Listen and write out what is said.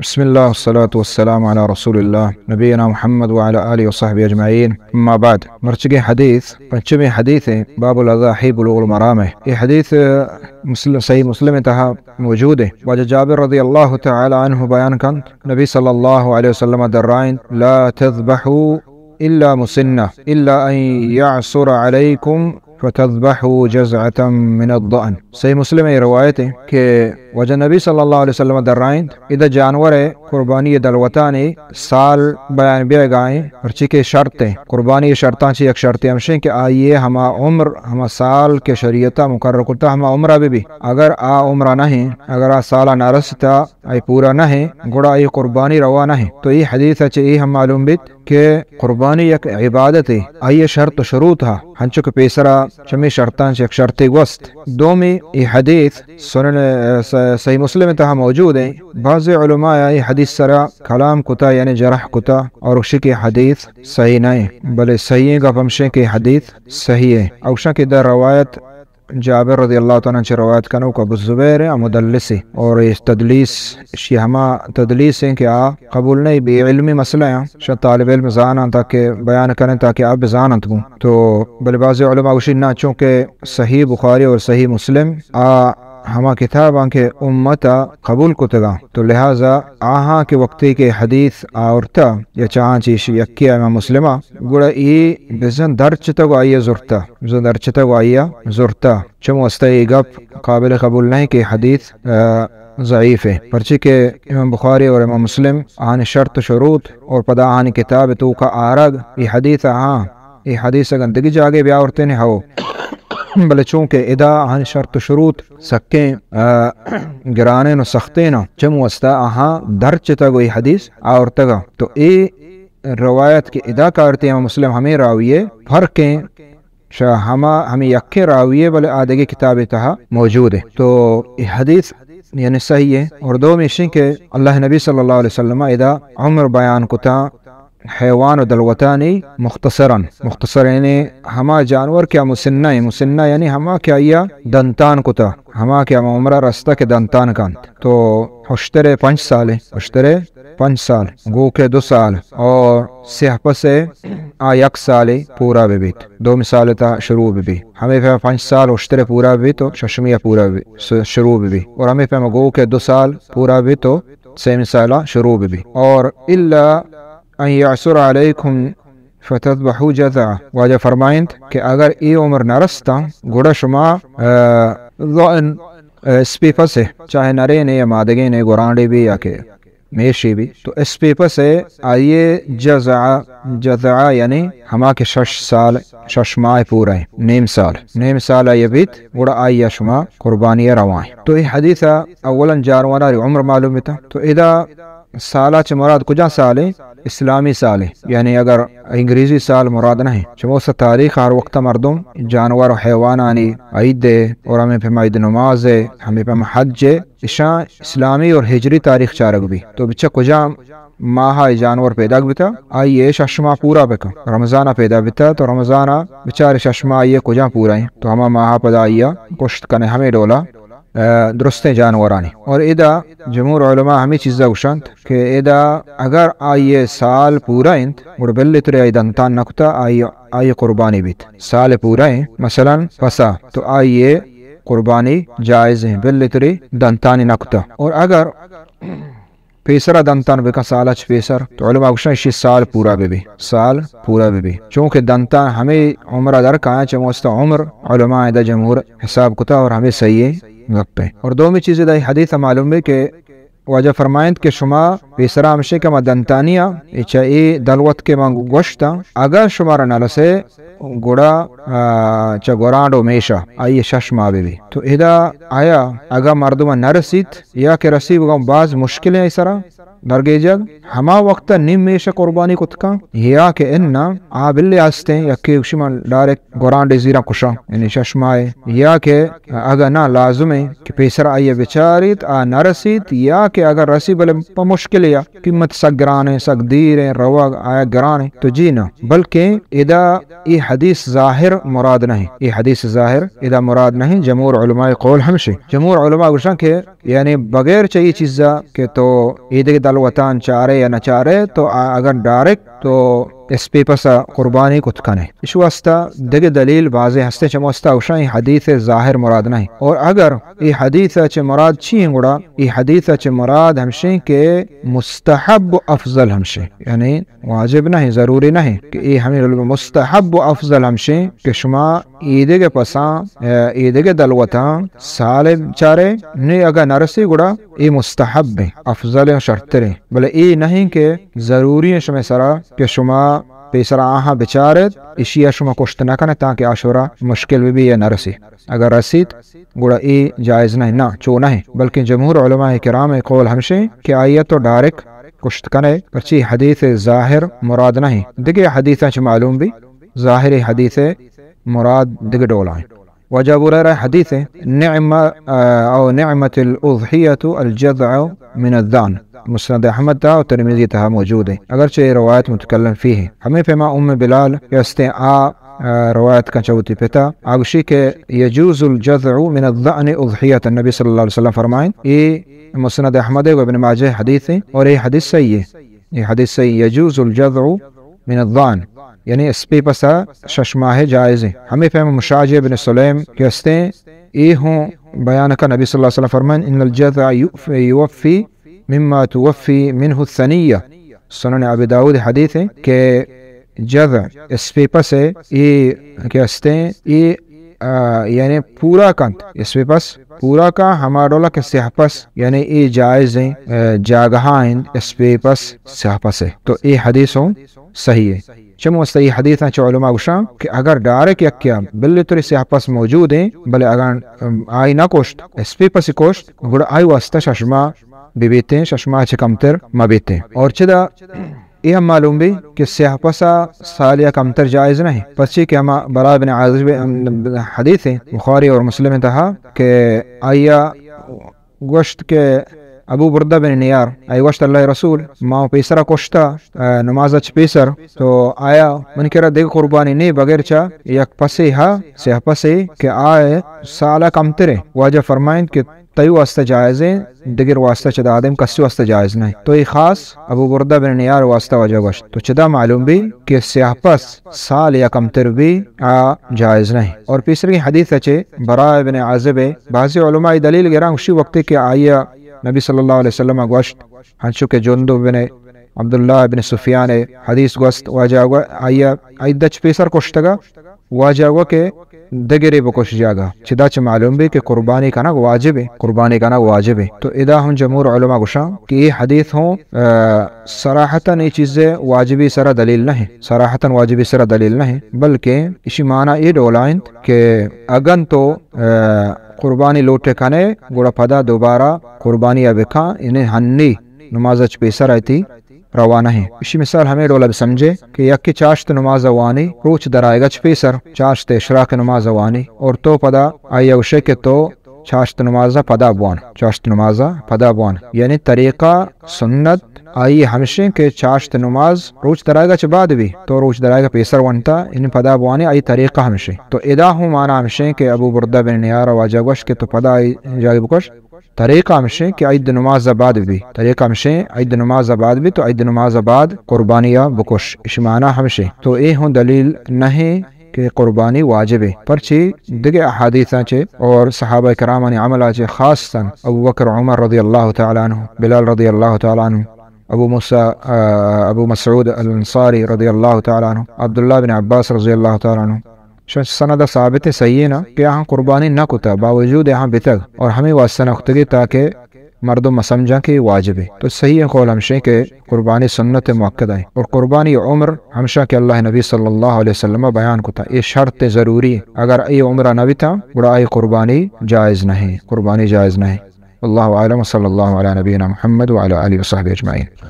بسم اللہ والصلاة والسلام علی رسول اللہ نبینا محمد وعلی آلہ وصحبہ اجمعین، اما بعد۔ مرچگیں حدیث پنچمی حدیث ہیں، باب الاضاحی، بلوغ المرام ہے۔ یہ حدیث، آ، مسلم، صحیح مسلم تہا موجود ہے۔ واجہ جابر رضی اللہ تعالی عنہ بیان کنت، نبی صلی اللہ علیہ وسلم درائنت، لا تذبحوا الا مسنہ الا ان یعسر علیکم فتذبحوا جذعة من الضأن۔ صحیح مسلم ء روایت ہے کہ واجہ نبی صلی اللہ علیہ وسلم درائنت، ادا جانور ء قربانی دلوتانی سال بیان بیگائیں، پرچی کہ شرط ہیں۔ قربانی شرطاں چی یک شرط ہمشیں کہ آئیے ہما عمر، ہما سال کہ شریعت مقرر کرتا، ہما عمرہ بہ بی۔ اگر آ عمرہ نہیں، اگر آ سالہ نہ رستا، آئی پورا نہیں، گڑا آئی قربانی روا نہیں۔ تو ای حدیث چہ ای ہم معلوم بیت کہ قربانی یک عبادت ہے، آئی شرط و شروط ہا، ہنچو کہ پیسرا چمی شرطاں چہ یک شرطے گوست۔ دومی ای حدیث سنن، س-، صحیح مسلم تہا موجود ہیں۔ بعض علماء ای حدیث سرا کلام کتا، یعنی جرح کتا، اور اشی کہ حدیث صحیح نہیں، بلے صحیح گپ ہمشیں کہ حدیث صحیح ہے۔ اوشاں کہ در روایت جابر رضی اللہ تعالی عنہ چہ روایت کنوک ابو الزبیر ہیں، مدلس ہیں، اور یہ تدلیس، اشی ہما تدلیس ہیں کہ آ قبول نہیں، بے علمی مسئلہ ہیں، شاید طالب علم زاناں تاکہ بیان کریں تاکہ آپ بزانت بوں۔ تو بلے بعض علماء گوشی نہ، چونکہ صحیح بخاری اور صحیح مسلم آ ہما کتاباں کہ امت قبول کتگاں، تو لہذا آہاں کہ وقتی کہ حدیث آورتا یا چاہاں چیش یکی امام مسلمہ، گڑا ای بزن درچتگ و آئی زرتا، بزن درچتگ و آئی زرتا۔ چم واسطہ یہ گپ قابل قبول نہیں کہ حدیث، آ، ضعیف ہے، پرچی کہ امام بخاری اور امام مسلم آہانی شرط و شروط اور پدا آہانی کتاب توکا آرگ، یہ حدیث ہاں، یہ حدیث اگن دگی جاگے بیاورتے نے ہو، بلے چونکہ ادا آہانی شرط و شروط سکیں، آ، گرانین و سختین، چم واسطہ آہاں درچتگ و یہ حدیث آورتگا۔ تو اے روایت کہ ادا کارتے امام مسلم ہمیں راویے فرقیں شہ ہما ہمیں یکیں راوی ہے، بلے آ دگہ کتاب تہا موجود ہے۔ تو یہ حدیث یعنی صحیح ہے۔ اور دومی اشیں کہ اللہ نبی صلی اللہ علیہ وسلم ادا عمر بیان کتا حیوان و دلوتانی مختصراً، مختصر یعنی ہما جانور کہ مسنہ ہیں، مسنہ یعنی ہما کہ آیا دنتان کتا، ہما کہ ہما عمرہ رستہ کہ دنتان کنت۔ تو اشترے پنچ سال ہے، اشترے پنچ سال، گوکے دو سال اور سیاہ پسے آ یک سالے پورا بہ بیت، دومی سال تا شروع بہ بیت۔ ہمیں پہ پنچ سال اشترے پورا بہ بیت تو ششمی پورا بہ بیت، س-، شروع بہ بیت۔ اور ہمیں پہ گوکے دو سال پورا بہ بیت تو سیمی سالا شروع بہ بیت۔ اور الا ان یعسر علیکم فتذبحوا جذعا۔ واجہ فرمائنت کہ اگر ای عمر نہ رستا، گڑا شما، آ، ضأن، آ، اسپی پسے، چاہے نرین یا مادگین گورانڈے بی یا کہ میشی بی، تو اسپی پسے آئیے جذعا، جذعا یعنی ہما کہ شش سال، شش ماہ پورا ہے، نیم سال، نیم سال آئیے بیت، گڑا آئیے شما قربانی روائیں۔ تو یہ حدیث اولاً جانورانی عمر معلوم بیتا۔ تو ادا سالا چہ مراد کجا سال ہے؟ اسلامی سال ہے۔ یعنی اگر انگریزی سال مراد نہیں۔ چموسا تاریخ ہر وقت مردم جانور و حیوانانی عید ہے اور ہمیں پہ عید نماز ہے، ہمیں پہ حج ہے۔ اشاں اسلامی اور ہجری تاریخ چارگ بی۔ تو بچہ کجا ماہ ای جانور پیدا بیتا، آئیے شش ماہ پورا بکن۔ رمضان پیدا بیتا تو رمضان بچار شش ماہ آئیے کجا پورا ہیں۔ تو ہما ماہ پدا آئیے کشت کنے ہمیں ڈولا۔ آ، درستیں جانورانی۔ اور ادا جمہور علماء ہمیں چیزا گوشنت کہ ادا اگر آئیے سال پورا انت، گڑا بلے ترے آئی دنتان نکتا، آئی، آئی قربانی بیت۔ سال پورا ہیں، مثلاً پسا، تو آئیے قربانی جائز ہیں، بلے ترے دنتانی نکتا۔ اور اگر پیسرا دنتان بکن سالا چہ پیسر، تو علماء گوشن اشی سال پورا بہ بی، سال پورا بہ بی۔ چونکہ دنتان ہمیں عمرہ در کایاں، چہ موستا عمر علماء ادا جمہور حساب کتا اور ہمیں صحیح گپ ہے۔ اور دومی چیز ادا حدیث معلوم ہے کہ واجہ فرمائنت کہ شما پیسرا ہمشے کہ ما دنتانیا، اے چہ اے دلوت کہ ما گوشتا، اگر شما را نہ رسے، گڑا، آ، چہ گورانڈ و میشا آئی شش ماہ بہ بی۔ تو ادا آیا اگا مردم نہ رسیت یا کہ رسی بگم باز مشکل ہے سرا درگیجگ، ہما وقت نیم میش قربانی کت کن یا کہ انا آ بلے ہستیں یکے گوشی من ڈائریکٹ گورانڈے زیراں کشاں، یعنی شش ماہ، یا کہ اگا نہ لازم ہے کہ پیسر آئی بچاریت، آ نہ رسیت، یا کہ اگر رسی بلے پہ مشکل یا قیمت سک گران ہیں، سک دیر ہیں، روگ آیا گران ہیں، تو جی نہ، بلکہ ادا اے حدیث ظاہر مراد نہیں، اے حدیث ظاہر ادا مراد نہیں، جمہور علماء قول ہمشی، جمہور علماء گوشن کہ یعنی بغیر چہ اے چیزا کہ تو اے دگہ وتان چارے یا نہ چارے، تو آ اگر ڈائریکٹ تو اسپی پس ءَ قربانی کت کنے۔ اش واسطہ دگہ دلیل بازیں ہستیں، چمو واسطہ اوشاں اے حدیث ظاہر مراد نہیں۔ اور اگر اے حدیث ءَ چہ مراد چی ہیں گڑا؟ اے حدیث ءَ چہ مراد ہمشیں کہ مستحب و افضل ہمشیں، یعنی واجب نہیں، ضروری نہیں کہ اے ہمیں مستحب و افضل ہمشیں کہ شما ایدگہ پساں، اے، ایدگہ دلوتاں سال چارے، نی اگاں نرسی گڑا اے مستحب ہیں، افضل ہیں، شرتر ہیں۔ بلے اے نہیں کہ ضروری ہیں شمے سرا کہ شما پیسرا آہاں بچارت، اشی ءَ شما کشت نہ کنت تاکہ آ شورا مشکل بہ بی یا نرسی۔ اگر رسیت گڑا اے جائز نہیں، نہ، چو نہیں، بلکہ جمہور علماء کرام قول ہمشیں کہ آئی ءَ تو ڈائریکٹ کشت کنے، پرچی حدیث ظاہر مراد نہیں۔ دگہ حدیثاں چہ معلوم بی، ظاہر حدیث مراد دگہ ڈولا ہیں۔ واجہ ابو ہریرہ حدیث ہیں، نعم، آ، او نعمت الاضحیۃ الجذع من الضأن۔ مسند احمد تہا و ترمذی تہا موجود ہیں، اگرچہ یہ روایت متکلم فیہ ہیں۔ ہمیں پیما ام بلال کہ استیں آ، آ، روایت کن چہ وتی پتا، آ گوشی کہ یجوز الجذع من الضأن اضحیۃ، نبی صلی اللہ علیہ وسلم فرمائیں، اے مسند احمد و ابن ماجہ حدیث ہیں اور یہ حدیث صحیح ہے۔ یہ حدیث صحیح، یجوز الجذع من الضأن، یعنی اسپی پسا شش ماہ جائز ہیں۔ ہمیں پیما مشاج ابن سلیم کہ استیں، اے ہوں بیان کا نبی صلی اللہ علیہ وسلم فرمائیں، ان الجذع یوف-، یوفی مما توفی منہ الثنیہ۔ سنن ابی داؤد حدیث ہیں کہ جذع اسپی پس ہے، اے کہ استیں، اے، آ، یعنی پورا کنت، اسپی پس پورا کا ہما ڈولا کہ سیاہ پس، یعنی اے جائز ہیں، آ، جاگہا ہیں اسپی پس سیاہ پس ہے۔ تو اے حدیث ہوں صحیح ہے۔ چمو واسطہ اے حدیثاں چہ علماء گوشاں کہ اگر ڈائریکٹ یکیا بلے تری سیاہ پس موجود ہیں، بلے اگر، ام، آئی نہ کشت، اسپی پس کشت، گڑا آئی واسطہ شش ماہ بہ بیتیں، شش ماہ چہ کمتر مہ بیتیں۔ اور چدا اے ہم معلوم بی کہ سیاہ پسا سالیا کمتر جائز نہیں، پرچی کہ ہما براء بن عازب حدیث ہیں بخاری اور مسلم تہا کہ آیا گوشت کہ ابو بردہ بن نیار، آئی گوشت، اللہ رسول، ما پیسرا کشتا، آ، نماز چ پیسر، تو آیا من کرا دگہ قربانی نہیں بغیر چا یک پسے ہا، سیاہ پسے کہ آئے سالا کمترے۔ واجہ فرمائیں کہ تئی واسطہ جائز ہیں، دگر واسطہ چہ دادم کسی واسطہ جائز نہیں۔ تو اے خاص ابو بردہ بن نیار واسطہ واجہ گوشت۔ تو چدا معلوم بی کہ سیاہ پس سال یا کمتر بی آ جائز نہیں۔ اور پیسری حدیث چہ براء بن عازب، بعضی علماء دلیل گراں اسی وقت کہ آیا نبی صلی اللہ علیہ وسلم گوشت، ہنچو کہ جندب بن عبداللہ بن سفیان حدیث گوست، واجہ گو-، آیا عید چ پیسر کشتگا، واجہ گو کہ دگرے بکش جاگا۔ چدا چہ معلوم بی کہ قربانی کنگ واجب ہے، قربانی کنگ واجب ہے۔ تو ادا ہم جمہور علماء گوشاں کہ اے حدیث ہوں، آ، صراحتاً اے چیز واجبی سرا دلیل نہیں، صراحتاً واجبی سرا دلیل نہیں، بلکہ اشی معنی اے ڈولا انت کہ اگن تو، آ، قربانی لوٹے کنے، گڑا پدا دوبارہ قربانی ء بکاں، یعنی ہنی نماز چ پیسر ایتی روا نہ ہیں۔ اشی مثال ہمیں ڈولا بسمجھے کہ یکے چاشت نماز وانی، روچ درائیگا چ پیسر چاشت اشراق نماز وانی، اور تو پدا آیا گوشے کہ تو چاشت نماز پدا بوان، چاشت نماز پدا بوان۔ یعنی طریقہ سنت آئی ہمشیں کہ چاشت نماز روچ درائیگا چہ بعد بی، تو روچ درائیگا پیسر ونتا، یعنی پدا بوانی آئی طریقہ ہمشیں۔ تو ادا ہوں مانا ہمشیں کہ ابو بردہ بن نیار واجہ گوش کہ تو پدا آئی جاگہ بکش، طریقہ ہمشیں کہ عید نماز بعد بی، طریقہ ہمشیں عید نماز بعد بی، تو عید نماز بعد قربانی ء بکش، اش معنی ہمشیں۔ تو اے ہوں دلیل نہیں کہ قربانی واجب ہے، پرچی دگہ احادیثاں چے اور صحابہ کرامانی عمل چے، خاصتاً ابو بکر عمر رضی اللہ تعالی عنہ، بلال رضی اللہ تعالی عنہ، ابو موسیٰ، آ، ابو مسعود الانصاری رضی اللہ تعالی عنہ، عبداللہ بن عباس رضی اللہ تعالی عنہ، شش سند ثابت صحیح نا کہ آہاں قربانی نہ کتا، باوجود آہاں بتگ اور ہمیں واسطہ نہ کتگی تاکہ مردم مسمجھاں کہ واجب ہے۔ تو صحیح قول ہمشیں کہ قربانی سنت مؤکدہ ہے اور قربانی عمر ہمشہ کہ اللہ نبی صلی اللہ علیہ وسلم بیان کتا، اے شرط ضروری ہے۔ اگر اے عمرہ نہ بیتا، گڑا اے قربانی جائز نہیں، قربانی جائز نہیں۔ واللہ اعلم، وصلی اللہ علی نبینا محمد وعلی آلہ وصحبہ اجمعین۔